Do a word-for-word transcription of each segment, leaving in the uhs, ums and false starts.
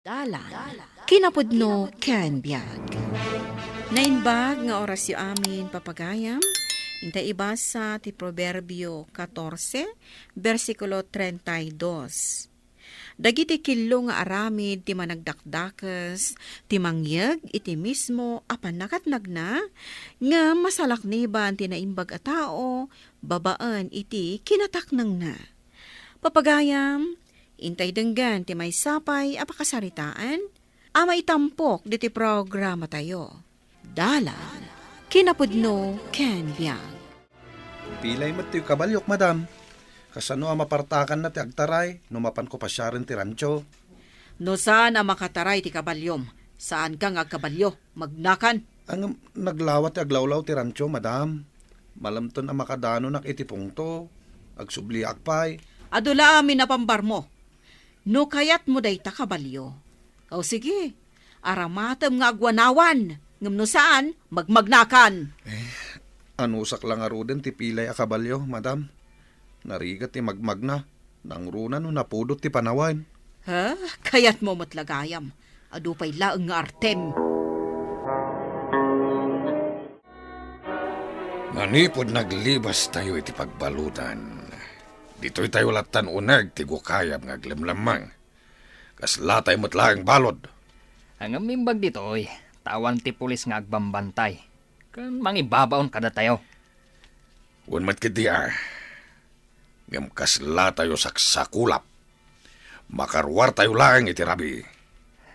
Dalan, kinapudno ken biag. Naimbag nga orasyo amin, papagayam. Inta ibasa ti Proverbio katorse, bersikulo treinta y dos. Dagiti killo nga aramid ti managdakdakes, ti mangyeg iti mismo a pannakatnagna, ngem masalakniban ti naimbag a tao babaen iti kinataknangna. Papagayam, intay denggen ti maysa pay a pakasaritaan a maitampok diti programatayo. Dalan, kinapudno ken biag. Pilay met ti kabaliok, madam. Kasano a mapartakanna ti agtaray no mapanko pasiaren ti rancho? No saan a makataray ti kabaliom, saanka nga agkabalio, magnakan. Ngem naglawa ti aglawlaw ti rancho, madam. Malemten a makadanonak iti pungto. Agsubliak pay. Adu la amin a pambarmo. No kayatmo dayta kabalio, o sige, aramatem nga agwanawan, ngem no saan, magmagnakan. Eh, anusak la ngaruden ti pilay a kabalio, madam. Narigat ti magmagna, nangruna no napudot ti panawen. Ha? Kayatmo met la gayam. Adu pay laeng nga artem. Manipud naglibastayo iti pagbaludan, ditoytayo lattan uneg ti gukayab nga aglemlemmeng. Kaslatayo met laeng balud. Ngem imbag ditoy, ta awan ti pulis nga agbambantay ken mangibabaon kadatayo. Wen met ketdi a. Ngem kaslatayo saksakulap. Makaruartayo laeng iti rabii.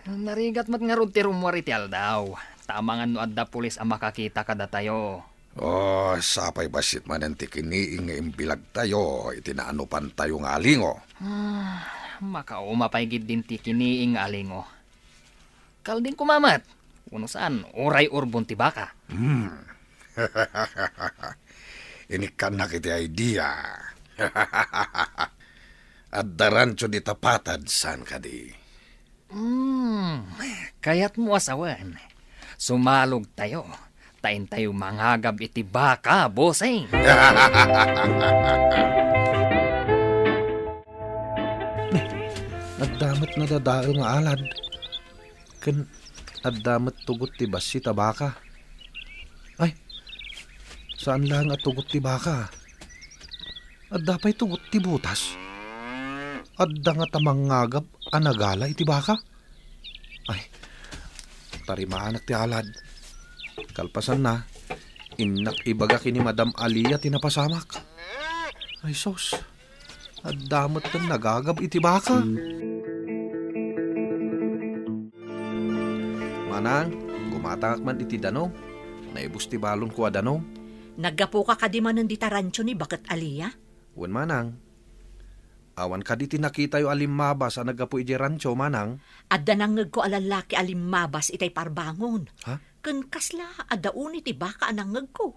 Narigat met ngarud ti rummuar iti aldaw, ta amangan no adda pulis a makakita kadatayo. Oh, sapay bassit manen ti kiniing nga imbilagtayo iti naanupantayo nga alingo. Ah, makauma pay gid din ti kiniing nga alingo. Kalding kumamat, uno saan, uray urbon ti baka. Hmm. Inikkannak iti idea. Adda rancho di tapatad, saan kadi? Hmm, kayatmo a sawen. Sumalogtayo, ta intayo mangagab iti baka, bossing. Adda met nadadael nga alad. Ken adda met tugot ti bassit a baka. Ay, saan laeng a tugot ti baka. Adda pay tugot ti butas. Adda ngata mangngagab a nagala iti baka. Ay, tarimanak ti alad. Kalpasanna, innak ibaga ken ni Madam Alia ti napasamak. Ay, sus. Adda met nagagab iti baka. Manang, gumatangak man iti danum. Naibus ti balonko a danum. Naggapuka kadi manen dita rancho ni Baket Alia? Wen, manang. Awan kadi ti nakitayo a limmabas a naggapu idiay rancho, manang? Adda nangngegko a lallaki a limmabas itay parbangon. Ha? Ken kasla adda uni ti baka a nangngegko.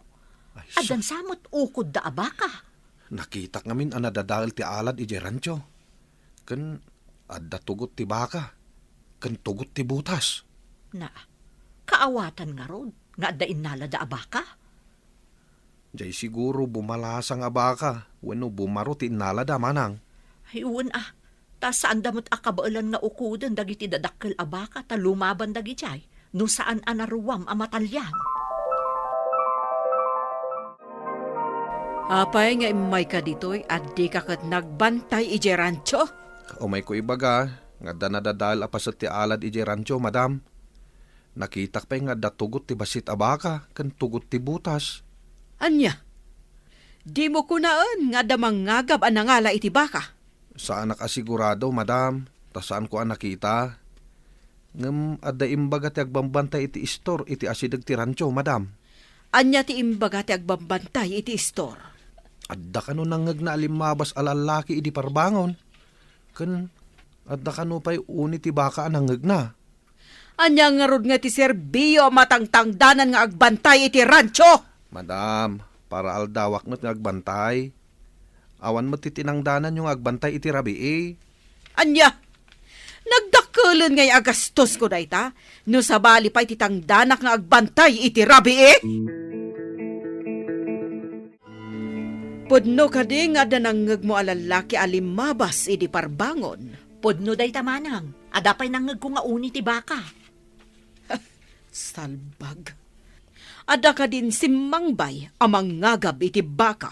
Ay, sus. Addan sa met ukodda a baka. Nakitak ngamin a nadadael ti alad idiay rancho. Ken adda tugot ti baka, ken tugot ti butas. Na, kaawatan ngarud nga adda innalada a baka? Jay siguro bumalasang a baka wenno bumaro ti innalada, manang. Ay, wen a. Ta saanda met a kabaelan nga ukoden dagiti dadakkel a baka ta lumaban dagidiay no saan a naruam a matalian. Apay nga immayka ditoy a dika ket nagbantay idiay rancho? Umayko ibaga nga adda nadadael a paset ti alad idiay rancho, madam. Nakitak pay nga adda tugot ti bassit a baka ken tugot ti butas. Ania? Dimo kunaen nga adda mangngagab a nangala iti baka? Saanak a sigurado, madam, ta saanko a nakita. Ngem adda imbaga ti agbambantay iti istor iti asideg ti rancho, madam. Ania ti imbaga ti agbambantay iti istor? Adda kano nangngegna a limmabas a lallaki idi parbangon. Ken adda kano pay uni ti baka a nangngegna. Ania ngarud nga ti serbio a matangtangdanan nga agbantay iti rancho? Madam, para aldawak met nga agbantay. Awan met ti tinangdananyo nga agbantay iti rabii. Ania? Nagdakkelen ngay a gastosko dayta no sabali pay ti tangdanak nga agbantay iti rabii? Pudno kadi nga adda nangngegmo a lallaki a limmabas idi parbangon? Pudno dayta, manang. Adda pay nangngegko nga uni ti baka. Salbag. Adda kadin simmangbay a mangngagab iti baka?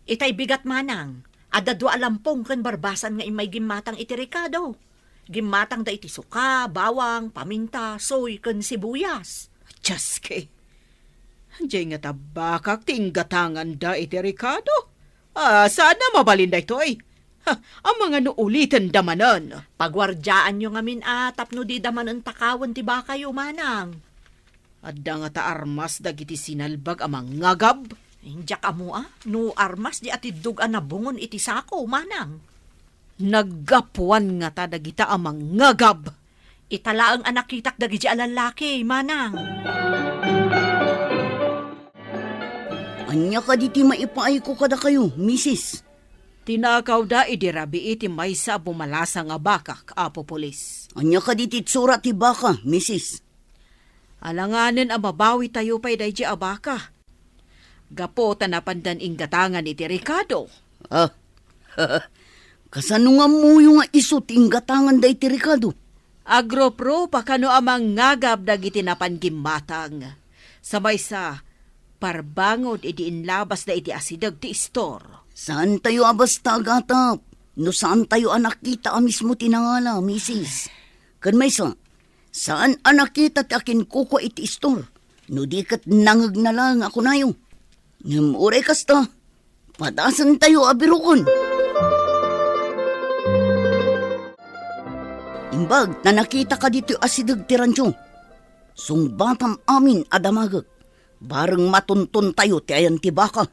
Itay bigat, manang. Adda dua a lampong ken barbasan nga immay gimmatang iti rekado. Gimmatangda iti suka, bawang, paminta, soy, ken sibuyas. Dios ko. Diay ngata bakak ti inggatanganda iti rekado? Ah, saan a mabalin daytoy? Ha, amangan no ulitenda manen. Paguardiaanyo ngamin a tapno dida manen takawen ti bakayo, manang. Adda ngata armas dagiti sinalbag a mangngagab? Diak ammo a no armas di atiddog a nabungon iti sako, manang. Naggapuan ngata dagita a mangngagab. Ita laeng a nakitak dagiti a lallaki, manang. Ania kadi ti maipaayko kadakayo, misis? Tinakawda idi rabii ti maysa a bumalasa nga bakak, Apo Pulis. Ania kadi ti itsura ti baka, misis? Alanganen a mabawitayo pay daydi a baka. Gapu ta napandan inggatangan iti rekado. Ah, kasano nga ammoyo nga isu ti inggatanganda iti rekado? Agruprupaka no a mangngagab dagiti napan gimmatang. Sa maysa, parbangod idi inlabasda iti asideg ti istor. Saantayo a basta agatap no saantayo a nakita a mismo ti nangala, misis. Ken maysa, saan a nakita ti akinkukua iti istor, no di ket nangegna laeng a kunayo. Ngem uray kasta, padasentayo a biroken. Imbag ta nakitaka ditoy asideg ti rancho, sungbatam amin a damagek, bareng matuntontayo ti ayan ti baka.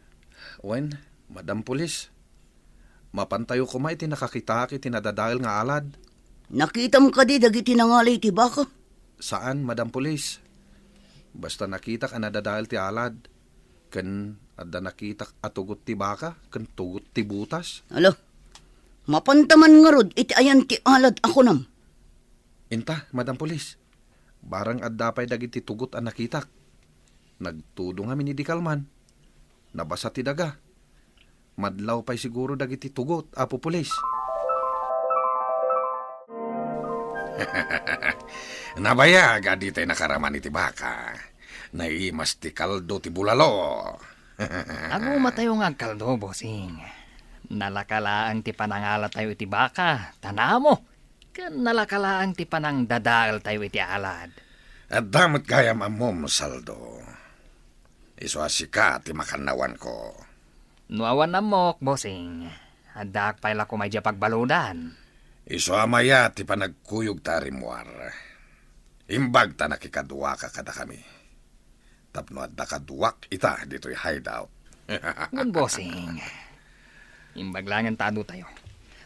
Wen, Madam Pulis, mapantayo koma iti nakakitaak iti nadadael nga alad. Nakitam kadi dagiti nangala iti baka? Saan, Madam Pulis. Basta nakitak a nadadael ti alad, ken adda nakitak a tugot ti baka ken tugot ti butas. Ala, mapanta man ngarud iti ayan ti alad a kunam? Inta, Madam Pulis, bareng adda pay dagiti tugot a nakitak. Nagtudong amin idi kalman. Nabasa ti daga. Madlaw pay siguro dagiti tugot, Apo Pulis. Nabayag a ditay nakaraman iti baka. Naimas ti kaldo ti bulalo. Agumatayo nga agkaldo, bossing. Nalaka laeng ti panangalatayo iti baka, ta namo. Ken nalaka laeng ti panangdadaeltayo iti alad. Adda met gayam ammom, Saldo. Isu a sika ti makannawanko. No awan ammok, bossing, addaak pay la koma idiay pagbaludan. Isu a mayat ti panagkuyog ta a rimmuar. Imbag ta nakikaduaka kadakami. Tapno adda kaduak ita ditoy hideout. Ngem, bossing, imbag laengen ta adu tayo.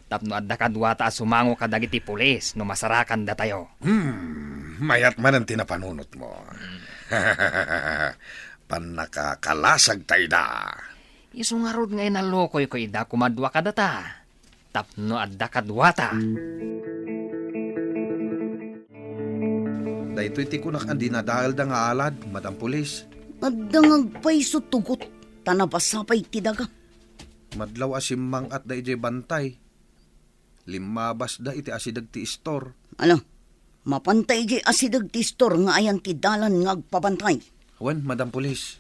Tapno adda kaduata a sumango kadagiti pulis no masarakandatayo. Hmm, mayat manen ti napanunotmo. Pannakakalasag ta ida. Isu ngarud nga inallokoyko ida kumadua kadata. Tapno adda kaduata. Daytoy ti kunak a dinadaelda nga alad, Madam Pulis. Adda nga agpayso tugot, ta nabasa pay ti daga. Madlaw a simmang-atda idiay bantay. Limmabasda iti asideg ti istor. Ala, mapanta idiay asideg ti istor nga ayan ti dalan nga agpabantay. Wen, Madam Pulis.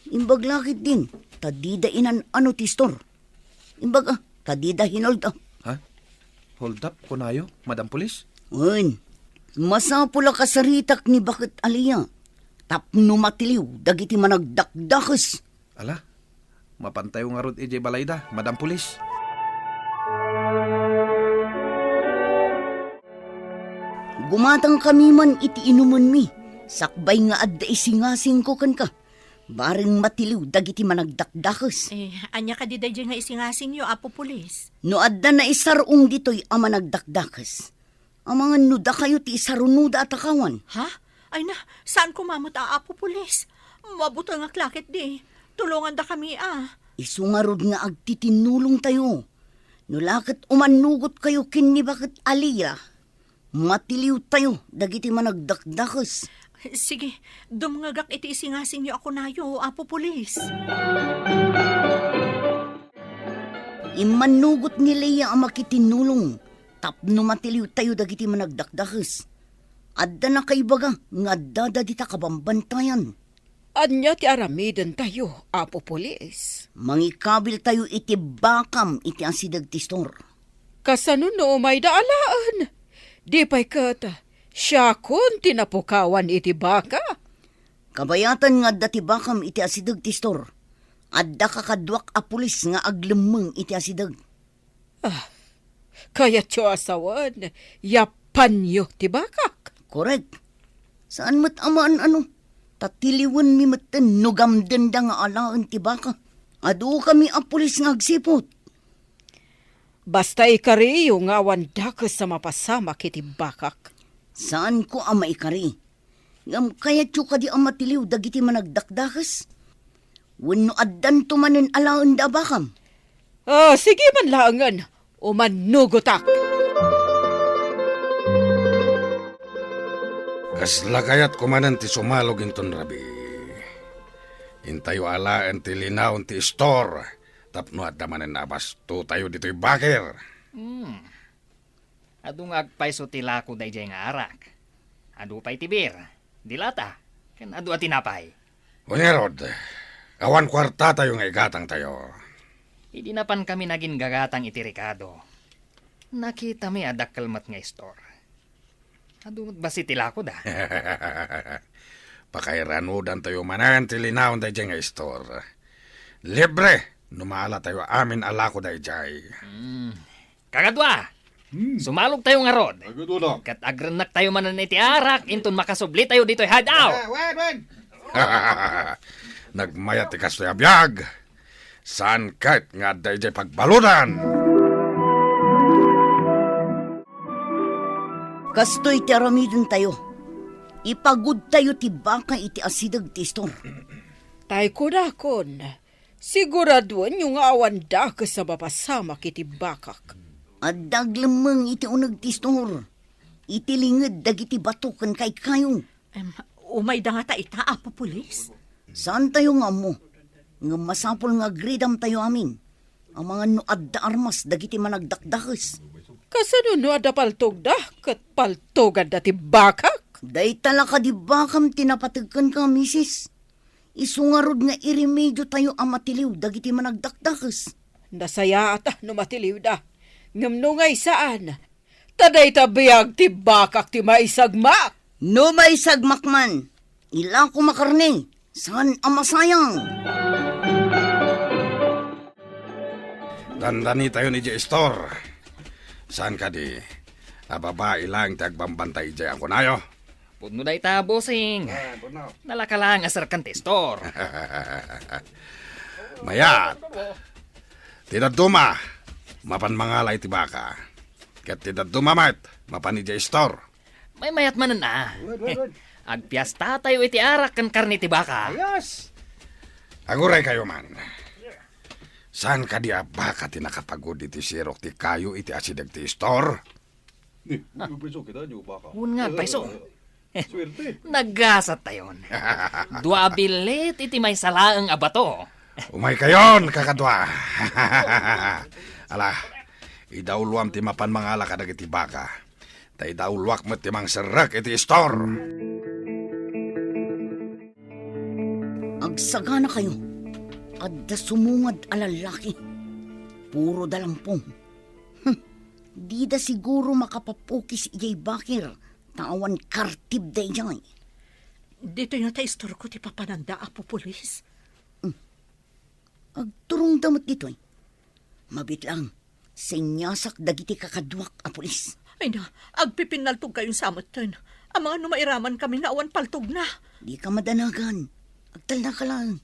Imbag la ketdin, ta dida inan-ano ti istor. Imbag, ah, ta dida hinoldap. Ha? Holdap, kunayo, Madam Pulis? Wen, masapul a kasaritak ni Baket Alia tapno matiliw dagiti managdakdakes. Ala, mapantayo ngarud idiay balayda, Madam Pulis. Gumatangkami man iti inumenmi, sakbay nga adda isingasingko kenka. Bareng matiliw dagiti managdakdakes. Eh, ania kadi daydiay nga isingasingyo, Apo Pulis? No adda naisar-ong ditoy a managdakdakes, amangan no dakayo ti isarunoda a takawan. Ha? Ay na, saan koma met a, Apo Pulis? Mabutengak la ketdi. Tulongandakami a. Isu ngarud nga agtitinnulongtayo. No la ket umannugotkayo ken ni Baket Alia, matiliwtayo dagiti managdakdakes. Sige, dumngegak iti isingasingyo a kunayo, Apo Pulis. Immannugot ni Lea a makitinnulong tapno matiliwtayo dagiti managdakdakes. Adda nakaibaga nga addada dita kabambantayan. Ania ti aramidentayo, Apo Pulis? Mangikabiltayo iti bakam iti asideg ti istor. Kasano no umayda alaen? Di pay ket siakon ti napukawan iti baka? Kabayatan nga adda ti bakam iti asideg ti istor, adda kakaduak a pulis nga aglemmeng iti asideg. Ah, kayatyo a sawen, yapanyo ti bakak? Korek. Saan met a maan-ano, ta tiliwenmi metten no gamdenda nga alaen ti baka. Adukami a pulis nga agsiput. Basta ikariyo nga awan dakes a mapasamak iti bakak. Saanko a maikari. Ngem kayatyo kadi a matiliw dagiti managdakdakes? Wenno addanto manen alaenda a bakam? Ah, sige man laengen, umannugotak. Kasla kayatko manen ti sumalog inton rabii. Intayo alaen ti linaon ti istor tapno adda manen a bastotayo ditoy bakir. Hmm. Adu nga agpayso ti lako daydiay nga arak. Adu pay ti bir, dilata, ken adu a tinapay. Wen ngarud, awan kuartatayo nga igatangtayo. Idi napankami naginggagatang iti rekado, nakitami a dakkel met nga istor. Adu met bassit ti lakoda. Pakairanudantayo manen ti linaon daydiay nga istor. Libre no maalatayo amin a lako daydiay. Hmm. Kakadua, hmm, sumalogtayo ngarud. Kakadua na. Ket agrennektayo manen iti arak inton makasublitayo ditoy hideout. Eh, wen, wen. Nagmayat ti kastoy a biag. Saan ket nga adda idiay pagbaludan? Kastoy ti aramidentayo. Ipagudtayo ti baka iti asideg ti istor. Tay kunakon, siguraduenyo nga awan dakes a mapasamak iti bakak. Adda aglemmeng iti uneg ti istor, iti linged dagiti bato ken kaykayo. Em, umayda ngata ita, Apo Pulis? Saantayo nga ammo, ngem masapul nga agridamtayo amin, amangan no adda armas dagiti managdakdakes. Kasano no adda paltogda, ket paltoganda ti bakak? Dayta la kadi bakam ti napateg kenka, misis. Isu ngarud nga iremediotayo a matiliw dagiti managdakdakes. Nasayaat no matiliwda, ngem no ngay saan, ta dayta biag ti bakak ti maisagmak. No maisagmak man, ilako makarne, saan a masayang. Dandanitayon idiay istor. Saan kadi a babai laeng ti agbambantay idiay a kunayo? Pudno dayta, bossing. Ah, pudno. Nalaka laeng a serkan ti istor. Mayat. Ti dadduma, mapan mangala iti baka. Ket ti dadduma met, mapan idiay istor. Maymayat manen a. Wen, wen, wen. Agpiastatayo iti arak ken karne ti baka. Ayos. Aguraykayo man. Saan kadi a baka ti nakapagud iti sirok ti kayo iti asideg ti istor? Ni, ah, payso kita, di ba ka? Wen nga, payso. Swerte. Naggasattayon. Dua a billit iti maysa laeng a bato. Umaykayon, kakadua. Ala, idauloam ti mapan mangala kadagiti baka. Ta idauloak met ti mangserrek iti istor. Agsaganakayo, adda sumungad a lallaki. Puro dalampong. Hmm, dida siguro makapapukis idiay bakir, ta awan kartib daydiay. Ditoy nga ta istorko ti papananda, Apo Pulis. Hmm. Agturongda met ditoy. Mabitlang, seniasak dagiti kakaduak a pulis. Ay na, agpipinnaltogkayon sa metten. Amangan no mairaman kami nga awan paltogna. Di ka madanagan. Agtalna ka lang.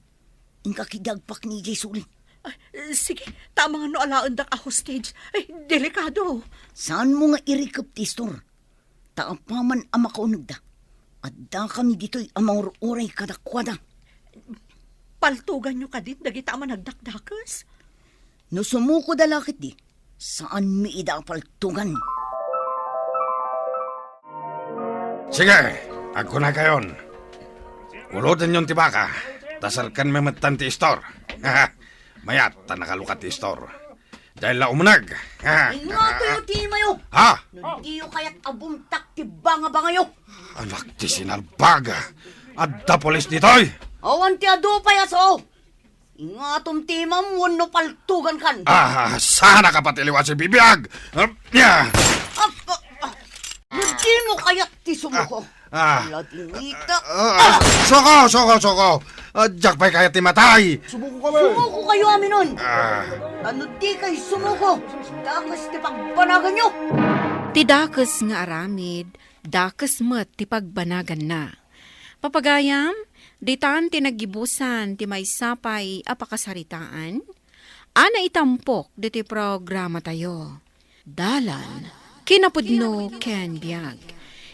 Inka kidi agpakni idiay suli. Ay, sige, ta amangan no alaendak a hostage. Ay, delikado. Saan mo nga irikep ti istor? Ta apaman a makaunegda, adda kami ditoy a mangur-uray kadakuada. Paltoganyo kadin dagita a managdakdakes? No sumukoda la ketdi, saanmi ida a paltogan. Sige, agkunakayon. Ulotenyon ti baka, ta serkanmi metten ti istor. Mayat ta nakalukat ti istor. Dahil la umunag. Inngatoyo ti imayo. Ha? No diyo kayat a bumtak ti bangabangayo. Anak ti sinalbag. Adda pulis ditoy. Awan ti adu pay a sao. Ingatom ti imam wenno paltugankan. Ah, sana ka pati liwat si bibiag. Ah, ya. Ah, ah, ah. No dimo kayat ti sumuko. Ah. Ladingita. Ah, ah, suko, suko, suko. Ah, diak pay kayat ti matay. Sumuko kami. Sumuko kayo aminon. Ah. Ano di kay sumuko? Dakes ti pagbanaganyo. Ti dakes nga aramid, dakes met ti pagbanaganna. Papagayam, ditan ti naggibusan ti maysa pay a pakasaritaan a naitampok ditoy programatayo. Dalan, kinapudno ken biag.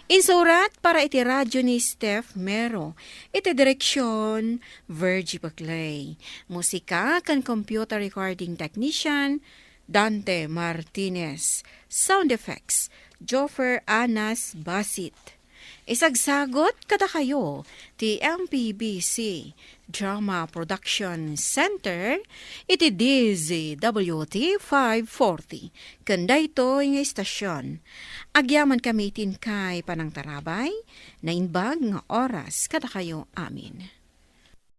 Insurat para iti radyo ni Steph Mero, iti direksyon, Virgie Paclay. Musika ken computer recording technician, Dante Martinez. Sound effects, Joffer Anas Basit. Isagsagot kadakayo ti M P B C Drama Production Center iti D Z W T five forty. Ken daytoy nga istasyon, agyaman kami iti inkay panangtarabay, naimbag nga oras kadakayo amin.